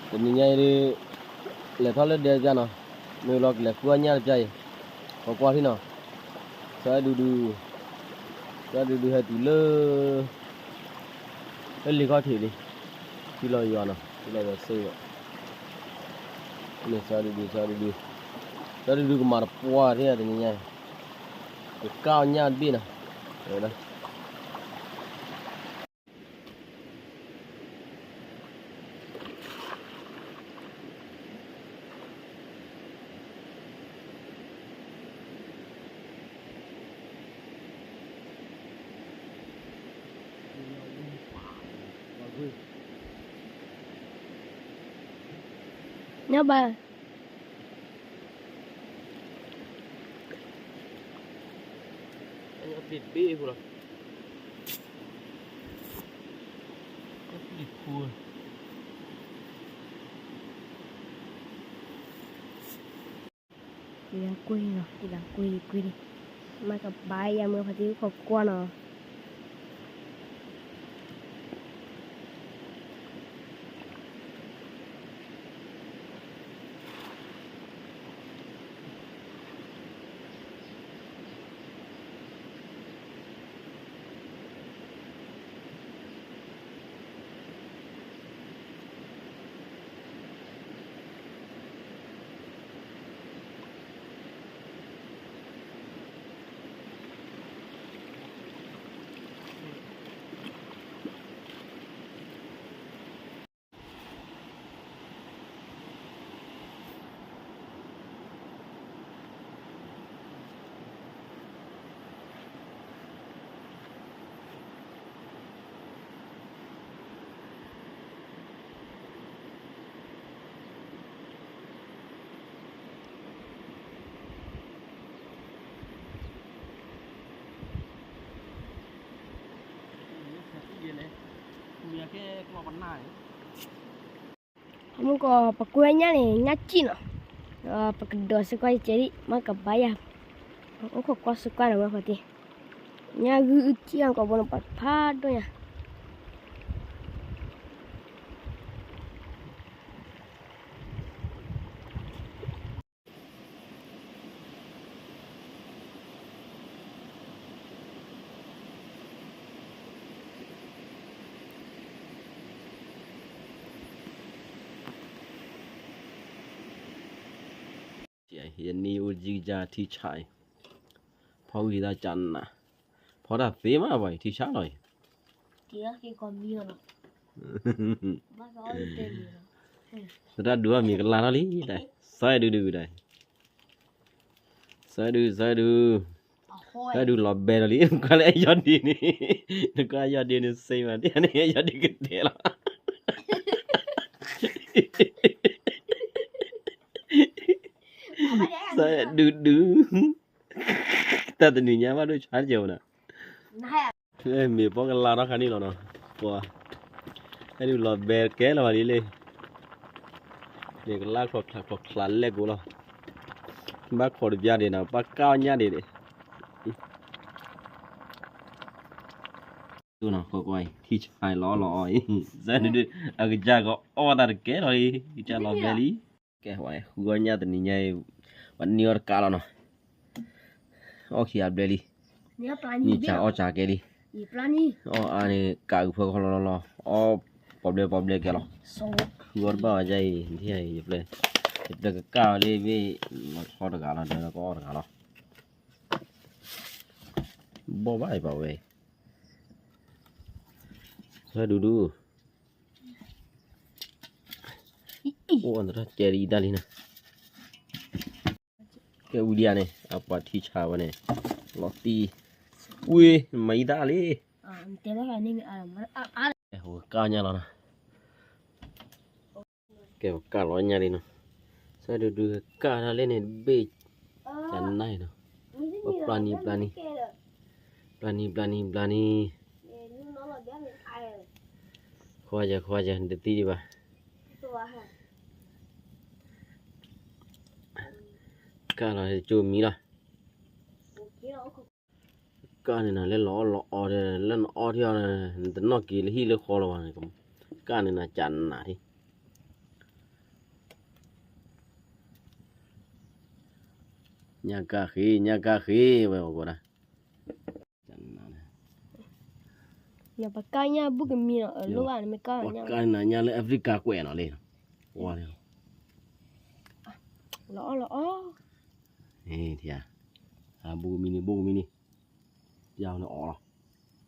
တနံၤညါအံၤဒုး လဲၤထီၣ်လၢဒဲကၢ်နီၤ, မ့ၢ်လီၤကလဲၤဃုအီၣ်ညၣ်တကၢ်အံၤ, ကွၢ်ကွၢ်ထံၣ်နီၤ, စီၤဒုဒု, စီၤဒုဒုဟဲတုၤလၢ လၢလံၤခီၣ်ထံးလံ, ထံလီၤယွၤနီၤ, ထံလီၤယွၤစ့ၢ်ကီး, မ့ၢ်စီၤဒုဒု, စီၤဒုဒု, စီၤဒုဒုကမၤတပှၢ်ထဲတနံၤညါအံၤ, ကကၢ်အီၣ်ညၣ်တဘ့ၣ်နီၤ, ညါဘၣ်, ဘ့ၣ်ဘ့ၣ်အဃိလီၤ, ဘ့ၣ်ခိၣ် ယကွ့ၢ်နီၤ, ယကွ့ၢ် ယကွ့ၢ်လံ, မ့ၢ်ကဘၣ်ယၤမ့ၢ်ဖါတံၢ်ခိၣ်ကွၢ်နီၤ. အမူကီၢ် ပကွဲညၣ်န့ၣ် ညၣ်စံၣ်နီၤ, ပကဒိးစ့ၢ်ကီးယကဲဒံး မ့ၢ်ကဘၣ်ယၤ, အိၣ်ခိးကွၢ်စ့ၢ်ကီးနီၤ မ့ၢ်ဖါတံၢ်, ညၣ်ဂုၢ်အုၣ်စံၣ်အီၤကိးဘိန့ၣ် ပှၤဖးဒိၣ်ညါ ယနံၤအိၣ်ကံကစၢ်ထံဆးအံၤ, ဖီဝံၤသးကနး, ဖီတၢ်သ့မးဘၣ်အံၤ ထံဆးလီၤအံၤ, သရၣ်ဒူဘၣ်မံၤကလါထီၣ်လံ, စီၤဒုဒုဒၣ်, စီၤဒု, စီၤဒု, စီၤဒုလီၤဘဲလီၤလံ, နကွၢ်လၢအယီၢ်ဒ့န့ၣ်, နကွၢ်အယီၢ်ဒ့န့ၣ်စ့မး ဒ်န့ၣ် အယီၢ်ဒ့ကတဲလီၤ စီၤဒုဒု, တၢ်တနံၤညါဘၣ်ဒိၣ်ဆါတကဲဝဲဒၣ်, မ့ၢ်ပီကလါထီၣ်ခါန့ၣ်လီၤနီၤ, ပှၤ, ဟဲဒုးလီၤဘဲကဲလီၤဘၣ်လံလံ, မ့ၢ်ကလါချီချါချီချါလဲၣ်ကိးလီၤ, ဘၣ်ခိးတဘျါဒံးနီၤ ပှၤကၢ်အီၣ်ညၣ်ဒံးဒံး နီၤ ကွၢ်ကွၢ်အံၤ ထံဆးလီၤလီၤအီၤအံၤ စဲဒုဒုအကစၢ်ကအီၣ်တၢ်တကဲလီၤအံၤ ကစၢ်လီၤဘဲလံ ကဲဝဲဃုအီၣ်ညၣ်တနံၤညါအံၤ ပှၤန့ၢ်အီၣ်တကးလီၤနီၤ အီၣ်ခံအဘျဲလံ နံၣ်ဆးအီၣ်ဆးကဲလံ အီၣ်အါန့ၣ် ကးကဖၢကီၢ်လီၤလီၤလီၤ အီၣ်ပီၣ်ဘျဲပီၣ်ဘျဲကဲလီၤ ဃုအီၣ်တဘၣ်ဝဲဒ်အံၤ ယပျဲၢ် ယပျဲၢ်ကကၢ်ဝဲလံမ့ၢ် လီၤထီတဂၤလီၤ ဒီးကအီၣ်တဂၤလီၤ ဘီၣ်ဘၣ်အံၤပာ်ဝဲ ဟဲဒူဒူ အိၣ်အတရၢ်ကဲဒ်အံၤဒၣ်လံနီၤ ကဲဝံၤဒံးဧါန့ၣ် အပှၤထံဆးဝဲန့ၣ် လီၤတံၢ် ဝံၤ မၤအံၤဒၣ်လံ ကဲဝဲကၢ်ညါလီၤနီၤ ကဲဝဲကၢ်လီၤညါလံနီၤ စဲဒူဒူကၢ်တၢ်လၢန့ၣ်တဘ့ၣ် ကနၣ်နီၤ ပျၢ်နံၤပျၢ်နံၤ ပျၢ်နံၤပျၢ်နံၤပျၢ်နံၤ ခွါယဲခွါယဲ တသံဒံးဘၣ် ကၢ်လီၤကၠိမံလီၤ ကၣ်န့ၣ်နၤလၢလီၤအီၣ်လီၤအီဒီး လၢနအီထံအီန့ၣ် နတနီၣ်က့ၤလၢဟံၣ်လၢဃီလီၤဘၣ်န့ၣ်, ကၣ်န့ၣ်နၤကနးထံ ညၣ်ကၣ်ဃ့, ညၣ်ကၣ်ဃ့, ဝဲအိၣ်ကီးဒၣ်, ညၣ်ပကၣ်ညၣ်ဘုၣ်ကမံနီၤ, အလိၣ်ဘၣ်နမ့ၢ်ကၣ်ညၣ်, ပကၣ်နၤညၣ်လၢ Africa ကွဲးနီၤလံ, ဝါလံ, လီၤအီၣ်လီၤအီ, ထံဧါ, ဘုၣ်ကမံန့ၣ် ဘုၣ်ကမံန့ၣ်, ပျၢ်န့ၣ်အီၣ်လီၤ,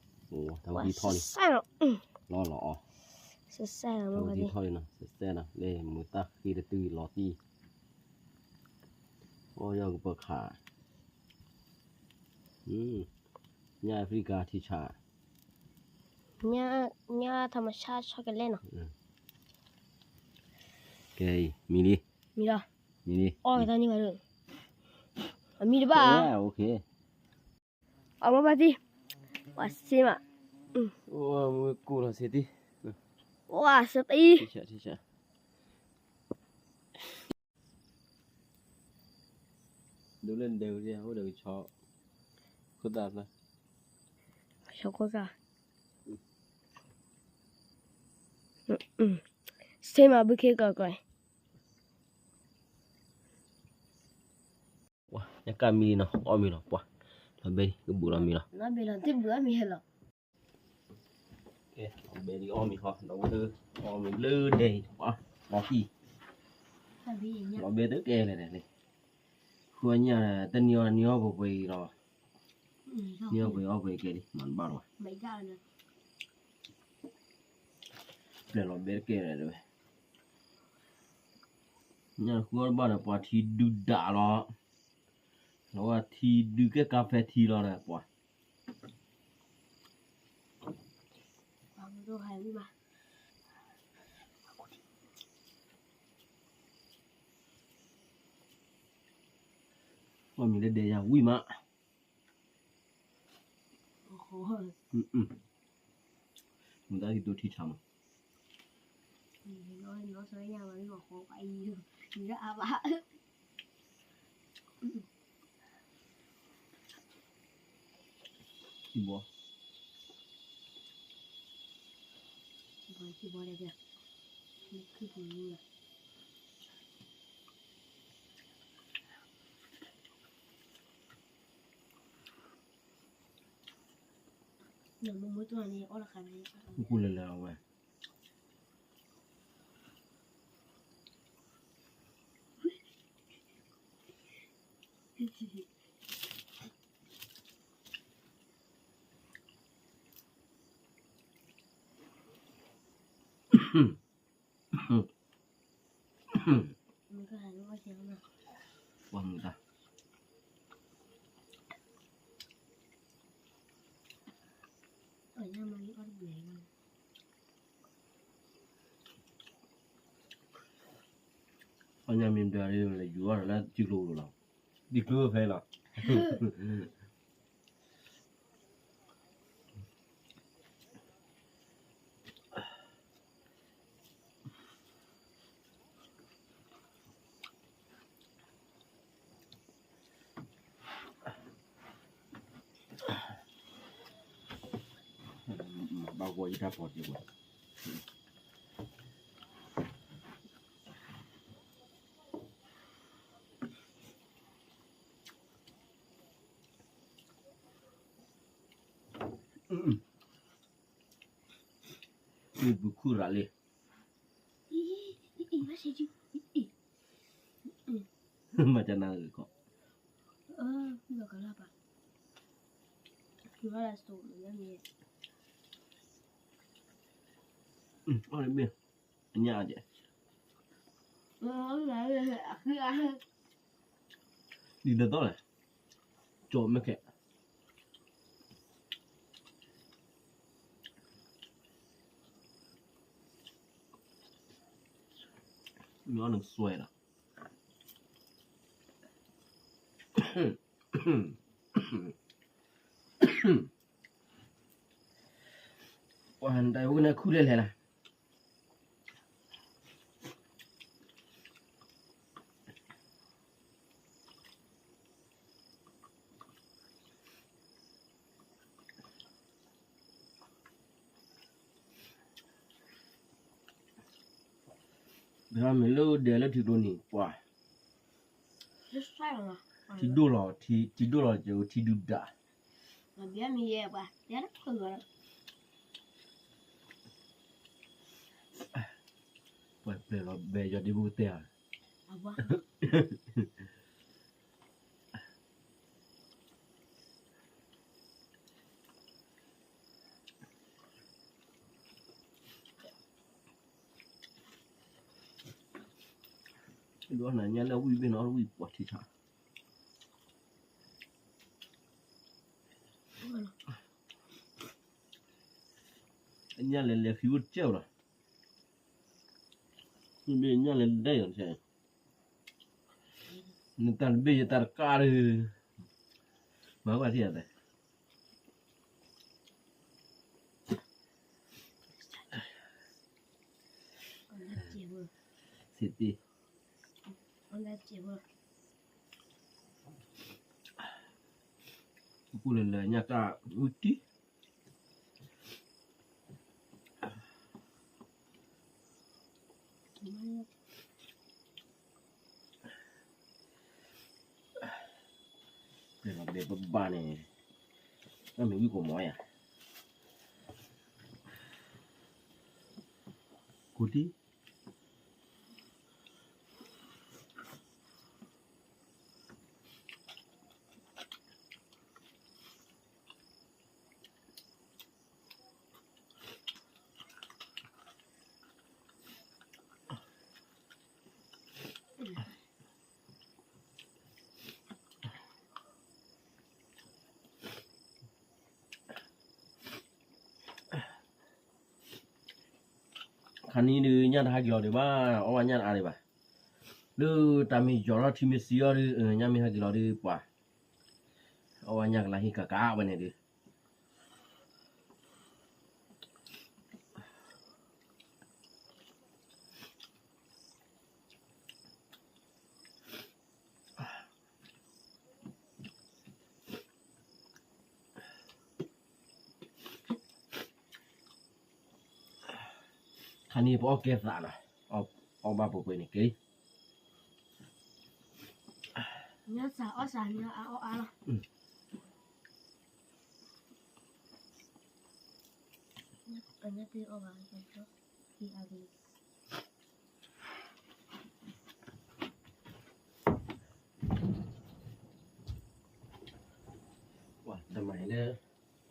တၢ်ဝံထီၣ်လံ, လီၤလီၤအီ, တၢ်ဝံထီၣ်လံနီၤ, စဲစဲနီၤ, လၢမုာ်တၢ်ဃ့တတုၤလီၤသံ, အီၣ်ယီၢ်ကပၢၤခး, ညၣ် Africa ထံဆး, ညၣ် ธรรมชาติ ဆီကလဲၣ်နီၤ, ကဲအံၤ မံလံ, မံလီၤ, မံလံ, အီၣ်ကတၢ်န့ၣ်ဘၣ်ဒီး, အမံတဘၣ်, အမ့ၢ်ဘၣ်သံ, ပှၤစ့မး, မ့ၢ်ကိၢ်လီၤစ့သံ, ဝါစ့သံ, ဒိလၢဒဲဝဲအိၣ်ဒီးကဆီ, ခိၣ်သၣ်ဖျါ, ကဆီခိၣ်သၣ်, စ့မးဘုခ့ကီးကီး, ပှၤ ညၣ်ကၣ်မံလံနီၤ, အီၣ်မံလီၤ, ပှၤ လီၤဘဲဒံး ကဘူးလီၤမံလီၤ, လီၤဘဲဒံးအီၣ်မံဃီ, ဒီးဝဲ အီၣ်မံလၢဒဲအံၤ, ပှၤ လီၤသံ, လီၤဘဲတကဲလဲၣ်န့ၣ်, ဃုအီၣ်ညၣ် တနံၤအီၣ်နံၤအီၣ်ပှဲၤပှဲၤအံၤလီၤ, နံၤအီၣ်ပှဲၤအီၣ်ပှဲၤကဲလံ မၤတဘၣ်လီၤ, ပျဲၢ်လီၤဘဲတကဲလဲၣ်တဲဝဲ, ညၣ်ဃုအီၣ်တဘၣ်ဒီး ပှၤထံဒုးဒၣ်လီၤ, လီၤဝဲထံဒုးကဲကါဖဲထံလီၤဒီး ပှၤ အီၣ်မံလၢဒဲယၤဝံၣ်မး, မုၢ်တၢ်ဟံၣ်ဒိၣ်ထံဆးမး, ဘီ ကူကူလဲၤလဲၤအဝဲ ပှၤမုာ်တၢ် အညါမ့ၢ်ဒၣ်လၢယူၤအီၣ်လၢထံကျိလီၤ, ထံကျိဖဲလီၤ. ဘၣ်ဂီၤယတၢ်ဖီတ့ၢ်, အံၤ ပူၤခူၣ်ရၤလံ, မၤတၢ်နၤဂ့ၤကီး, အီၣ်မ့ၢ် အညၣ်အီၣ်ကဲ, ဒ်သိးလဲၣ်, ကၠီမဲာ်ခဲ, မ့ၢ်အီၣ်နကစွဲးလီၤ. ပှၤနတၢ်ဝဲန့ၣ်ခူၣ်လဲၣ်လဲၣ်လၢ မ့ၢ်လၢဒဲးလၢထံကျိနံၤ ပှၤ ထံဒိၣ်လီၤ, ထံဒိၣ်လီၤ ကထံဒုၣ်ဒါ, ပှၤပျဲၢ်လီၤဘဲယီၤဒ့ဘိကတဲၢ်ဧါ. ဒိးနၤညါလၢဝံၣ်ဘ့ၣ်နီၤ ဝံၣ်ပှၤထံထါ, ညၣ်လဲၤလဲၤဃံအိၣ်တကဲၢ်လီၤ, မ့ၢ်ညၣ်လဲၤဒဲးယီၤတကဲၢ်, နတၢ်တဘ့ၣ်ယတၢ်တကါဒီး, မၤကွၢ်ထံၣ်ယၤသဲး စံးတံၢ်, ပူၤလၢလၢညၣ်ကၣ်ဝံၣ်တံၢ်, ပျဲၢ်လီၤဘဲဘၣ်ဘၣ်န့ၣ်, အမ့ၢ်ဝံၣ်ကိးမီၤယၤ, ကိးတံၢ် ခါနံၤဒုး ညၣ်တဟးက့ၤလီၤဒံးဘၣ်, အီၣ်ဘၣ်ညၣ်တအါဒံးဘၣ်, လၢတၢ်မ့ၢ်ယီၤထီၣ်ထံမ့ၢ်စံအီၤဒုး ညၣ်မ့ၢ်ဟးက့ၤလီၤဒုးပှၤ, အီၣ်ဘၣ်ညၣ်ကလါဟံၣ်ကကးဝဲန့ၣ်ဒုး ခါနံၤပအီၣ်ကဲသးနီၤ, အီၣ်ဘၣ်ပှဲၤပှဲၤန့ၣ်က့ၤ, ညၣ်စးအီၣ်စးန့ၣ်အအီၣ်အါလီၤ, ညၣ်တအီၣ်ဘၣ်, ပှၤတမၤလၢ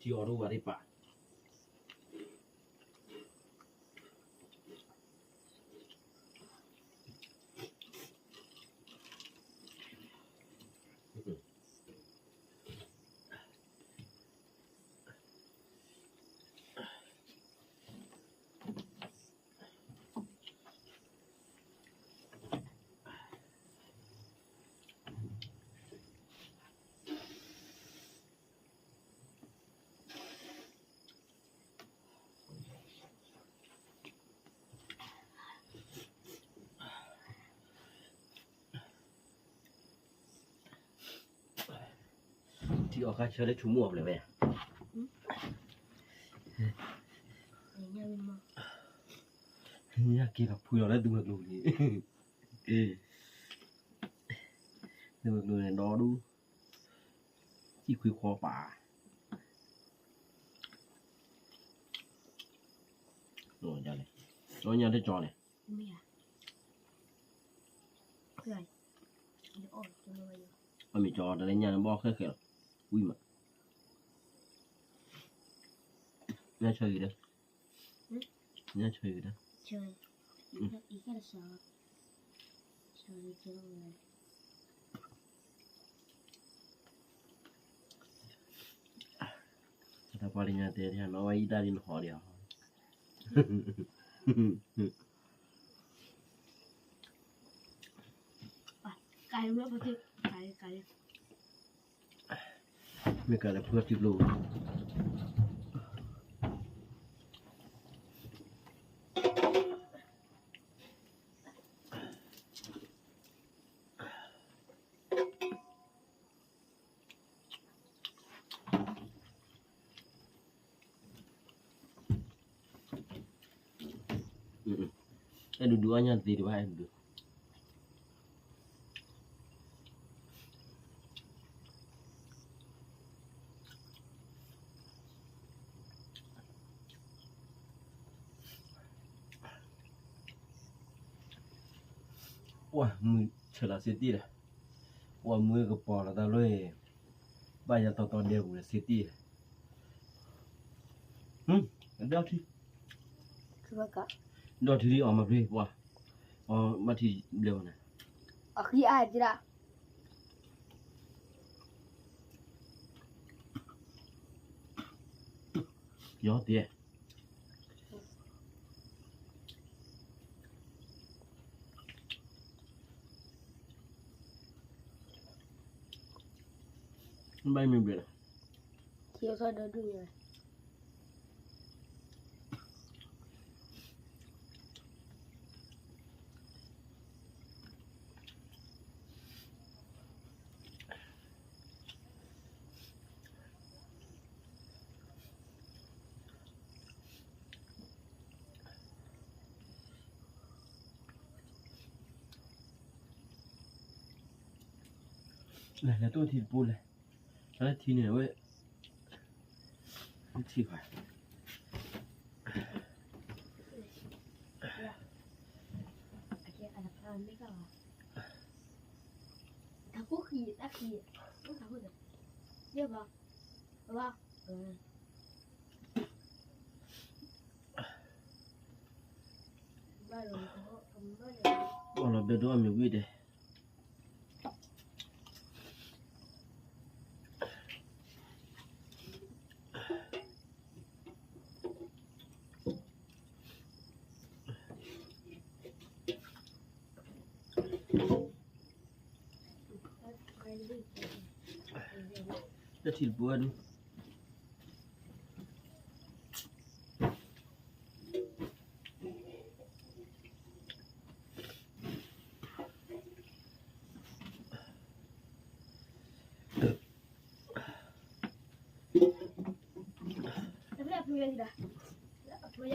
ထံအီၤဒိၣ်ဝဲသ့ၣ်ပာ် ထံအီၣ်ခါဆၢလၢဆိကမိၣ်အီၤဖျဲးဝဲ, ညၣ်က့ၤလီၤဖှံလီၤလၢသုဝဲကျိၤန့ၣ်, သုဝဲကျိၤန့ၣ်ဒီဒူၣ်, စံၣ်ခွံခွီပာ်, ညၣ်တကီန့ၣ် အမ့ၢ်ကီတၢ်လၢညၣ်န့ၣ်ဘီၣ်ဃဲဃဲလီၤ, ဝံၣ်မး, ညၣ်ဆၢဂ့ၤဒီး, ညၣ်ဆၢဂ့ၤဒီး, တၢ်ပှၤလၢညါတဲဒ်နီၤ ဝဲအံၤတၢ်ဒ်နဟီဒ်အီၤ မ့ၢ်ကလဲၤဖုထံကျိ အ အဲၣ်ဒိးဒုးအီၣ်ညၣ်သ့တဘၣ် အဲၣ်ဒိးဒုး ပှၤမုၢ်ဆဲးလီၤစ့တံၢ်ဒီး, ပှၤမုၢ်ကပီၤလီၤတၢ်လီၢ်အံၤ, ဘၣ်ယၤတီတီဒဲပူၤဒီးစ့တံၢ်, ဒီထံ, ဒီထံလံအီၤမၤဖျ့ပှၤ, အီၤဘၣ်ထံဘျဲၣ်ဝဲန့ၣ်, အဃံအါတံၢ်ဒၣ် ယီၤတ့ၢ်, ဘၣ်မ့ၢ်ဘျဲၣ်လီၤ, ထံအီၣ်ထီၣ်ဒီဒူၣ်ညါ လဲၤလဲၤတိၢ်ထံတပူၤလဲၣ်, တၢ်လၢထံန့ၣ်ဝဲ, ထံခွါ, တၢ်ခိၣ်ဃံ, တၢ်ဃံ, တၢ်ခိၣ်, ယဲၢ်ဘီ, ဘီ, ဘီလီၤဘဲဒိၣ်အမ့ၢ်ဝံၣ်ဒဲး တထံၣ်တပူၤဝဲဒၣ် အဲၣ်တူၢ်ဒီးတတီ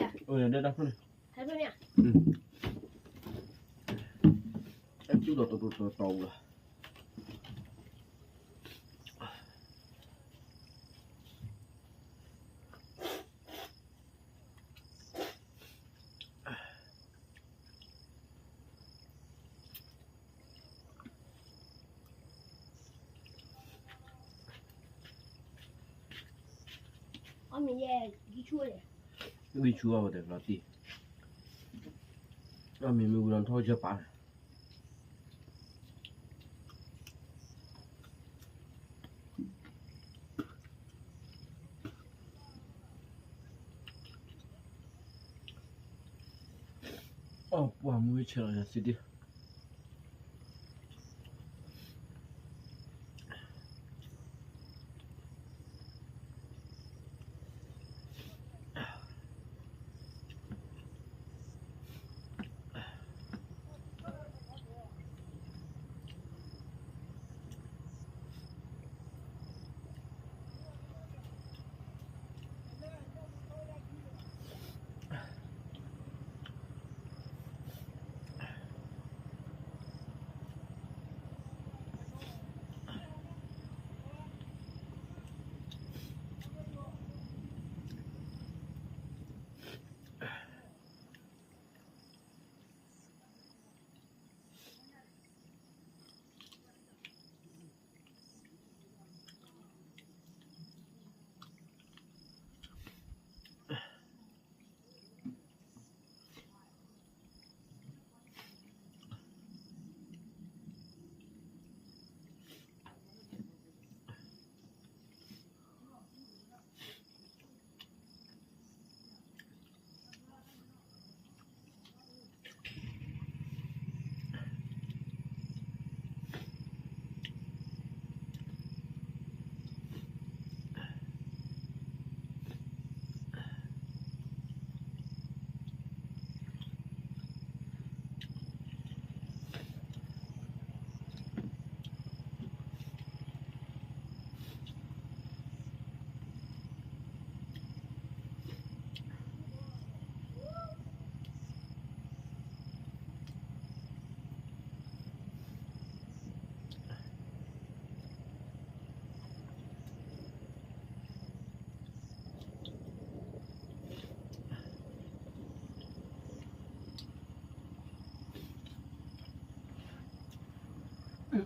တီတီလီၤ ဂံၢ်ဆူၣ်အီၤဝဲတဘျီတံၢ်, အမ့ၢ်မ့ၢ်ဝံၤလီၤထီၣ်ကစၢၢ်ပာ် အီၣ်ပှၢ်မူဆဲးလီၤယၤစံးဒံး အ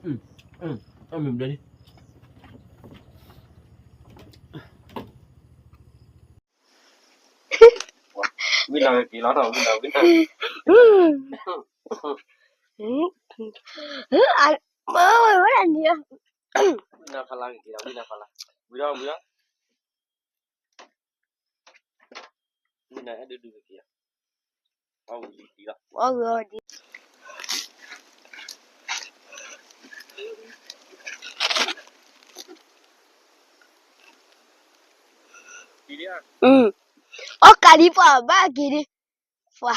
အမ့ၢ်ဘျဲၣ်လံ. ဝံၤလီၤက့ၤလီၤ ဝံၤလီၤ ဝံၤလီၤ. မ့ၢ်ဝဲဒၣ်န့ၣ် ဝံၤလီၤဖးလၢက့ၤလီၤ ဝံၤလီၤဖးလၢ ဝံၤလီၤ ဝံၤလီၤ. မ့ၢ်နအဲၣ်ဒိးဒုးက့ၤ အီၣ်ဂ့ၤဒံးလီၤ အီၣ်ဂ့ၤဒံး. အီၣ်ကးဒံးပှၤဘၣ်က့ၤဒံး ပှၤ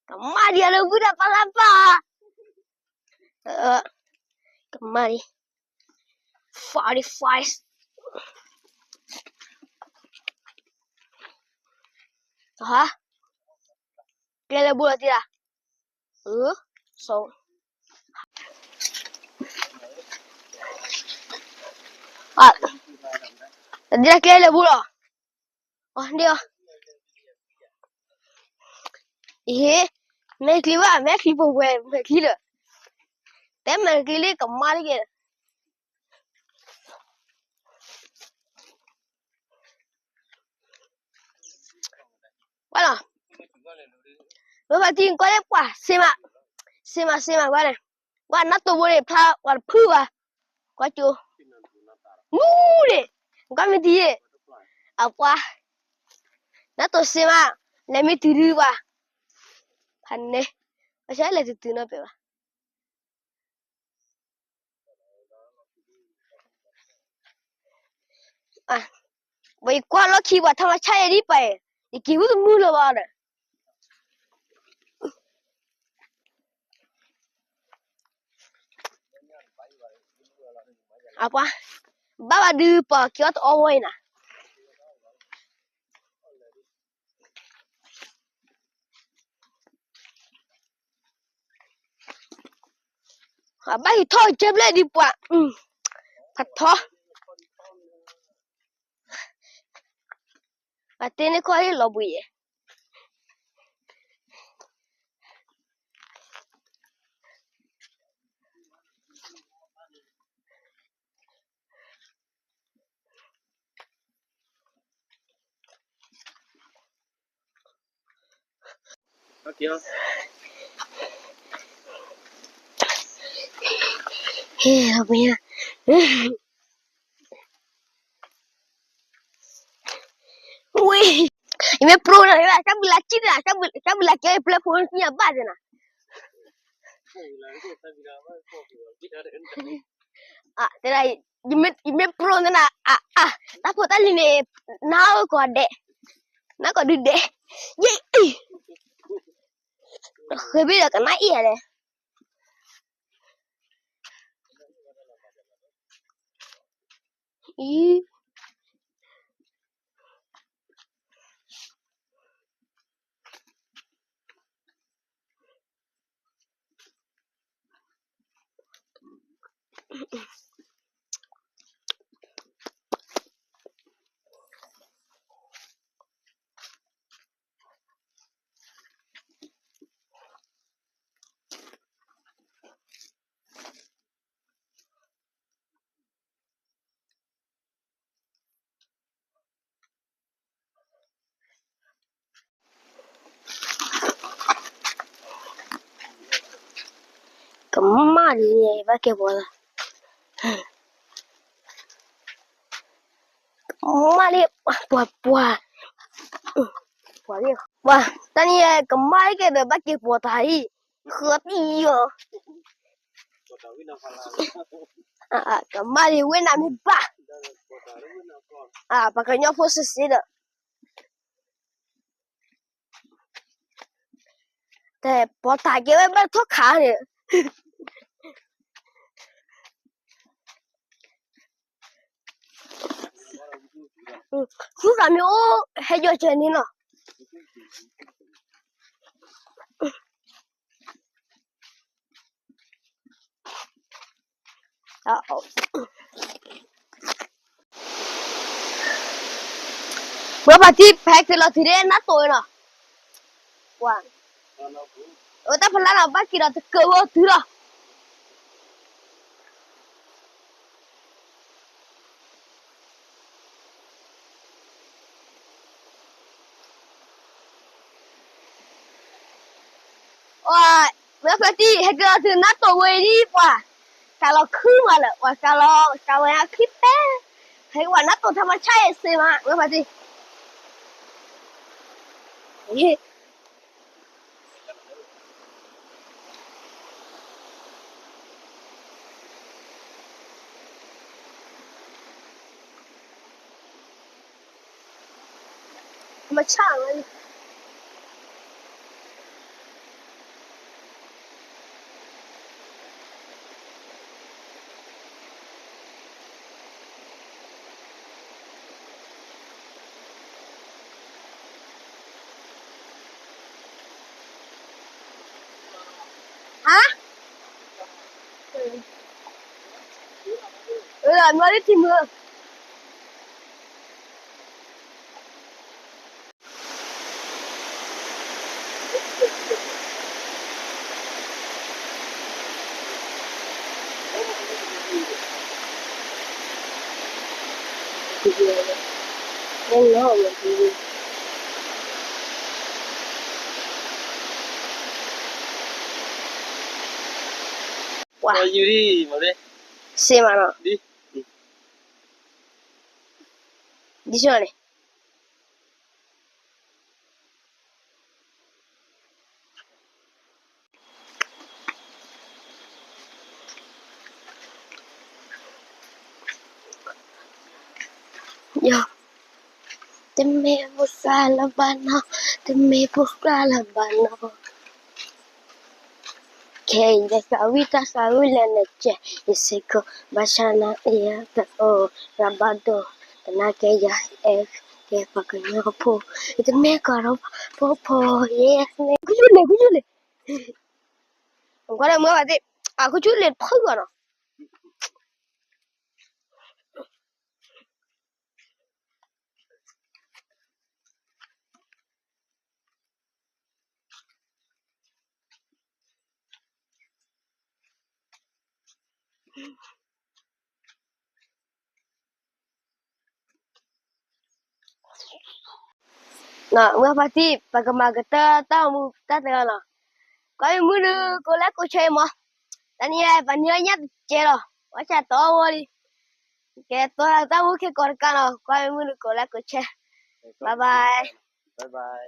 ကမၣ်ဒံးလၢဝံၤဒီးပၢ်လၢပၢ်, ကမၣ်ဒံး, forty-five, ဟါ, ကျဲလၢဘိလီၤတံၢ်လၢ, အ, တံၢ်လၢကျဲလၢဘိလီၤ, အ, အ, အ, မဲာ်ချံဘၣ် မဲာ်ချံပဝဲ မဲာ်ချံလၢ, တဲမဲာ်ချံလံကမၣ်လံက့ၤ ဝဲလီၤ, ဝဲပှၤတံၤကီလၢပှၤ စ့မး, စ့မး စ့မး ကွၢ်န့ၣ်, ကွၢ်နၢ်တိၢ်ဘိန့ၣ် ဖျါပှၤတဖုဘၣ်, ကွၢ်ကၠိ, မူန့ၣ်, ကွၢ်မ့ၢ်တံၤ, အပှၤ, နၢ်တိၢ်စ့မး, လဲၤမ့ၢ်တုၤဒုဘၣ်, ဖးန့ၣ်, အဆၢလဲၤတုၤတုၤနီတဘျီဘၣ် ဝဲယကွၢ်လီၢ်ခံပှၤထီၣ်မၤဆါယဲဒ်ပှၤ, ယက့ၤဝံသးမုာ်လၢၤဘၣ်ဒီး, အပှၤ, ဘၣ်ဘၣ်ဒုးပှၤက့ၤအီၣ်တအီဝဲအံၤနၤ ဘၣ်ဟံးထီၣ်ကၢဘျဲၣ်ဒံးပှၤ, ဖးထီ, အတဲန့ၣ်ခီဟ့ၣ်လီၤဘှံးယဲၢ် ဝ့ၢ်, ယမ့ၢ်ပြိနၤ, ကဘုလၢက့ၤနၤ, ကဘုလၢက့ၤ ပျဲဖိနညါဘၣ်နၤ, တဲဒၣ်, ယမ့ၢ်ပြိနၤ, အ, အ, တၢ်ဖိတၢ်လံၤန့ၣ်, နၢ်အိၣ်ကီးဒဲး, နၢ်ကီးဒုဒဲး, ယဲ, ဃ့ဘ့ၣ်ဒီးကနၣ်အံၤလဲၣ် အံၤ ကမၣ်လံန့ၣ် ဘၣ်ကဲပှၤလၢ, ကမၣ်လံ, ပှၤပှၤ, ပှၤ, ပှၤ, တၢ်န့ၣ်ကမၣ်လံကဲဒီး ဘၣ်ကဲပှၤတၢ်အံၤ, ဃၢတံၢ်အီၤ, ကမၣ်လံဝဲနၤမ့ၢ်ဘၣ်, ပှၤကညီဖိစ့ၢ်စ့ၢ်ဒီး တဲပီၤတၢ်ကဲဝဲဘၣ်ထီၣ်ခးန့ၣ်, သူသးမ့ၢ်အိၣ်ဟဲယီၤကဲန့ၣ်လီၤ. ဝဲပှၤထံဖဲက့ၤလီၤထံးဒဲးနၢ်တိၢ်နီၤ, ပှၤ, အဝဲတၢ်ဖီလာ်နီၤ ဘၣ်က့ၤဒီးတကၢၤဝဲတုၤလီၤ. အီ, မ့ၢ်ဖဲတံၢ် ဟဲက့ၤလီၤတုၤနၢ်တိာ်ဝဲအံၤဒ်ပှၤ, ကးလီၤခုမးလၢ ပှၤကးလီၤ ကးဝဲအချံပဲ, ဟဲက့ၤပှၤနၢ်တိာ်ထီမဆါအံၤစ့မး မ့ၢ်ဖဲတံၢ် မဆါဝဲ ဟါ, မ့ၢ်လၢထံမုၢ် ပှၤ, စ့မးနီၤ, ဒ်ဆိန့ၣ် တမ့ၢ်ဖိသၣ်လၢၤဘၣ်နီၤ, တမ့ၢ်ဖိသၣ်လၢၤဘၣ်နီၤ, ခဲအံၤယသးဝံၣ်တၢ်သးဝံၣ်လၢနကဲး ယစ့ၢ်ကီး ဘၣ်ဆၣ်နအံၤတအိၣ်ရၤဘၣ်ဒိၣ်, သနာ်က့ယအဲၣ်ကဲပှၤကညီဖိ, ယတမ့ၢ်ကီးဒီးဖိဖိယဲၢ်, ကဆူၣ်လ့ၤ ကဆူၣ်လ့ၤ, ကွၢ်လၢမုၢ်ဘၣ်သ့ၣ်, အကဆူၣ်လ့ၤဖုၣ်ဂီၤနီၤ. မုၢ်ဘၣ်သ့ၣ် ပကမၤကတၢၢ်တၢ်အိၣ်မူတၢ်တဂၤလီၤ. ကွၢ်မ့ၢ်မုာ်ဒီး ကိးlikeကိးshareမး, တနံၤအံၤ ပှၤနံၤအီၣ်ညၣ်တကဲလီၤ, ဘၣ်ဆၣ်တအီၣ်ဝဲလံ, ကဲ တိၢ်တၢ်မူခဲကိးတကးလီၤ, ကွၢ်မ့ၢ်မုာ်ဒီး ကိးlikeကိးshare, bye bye, bye bye.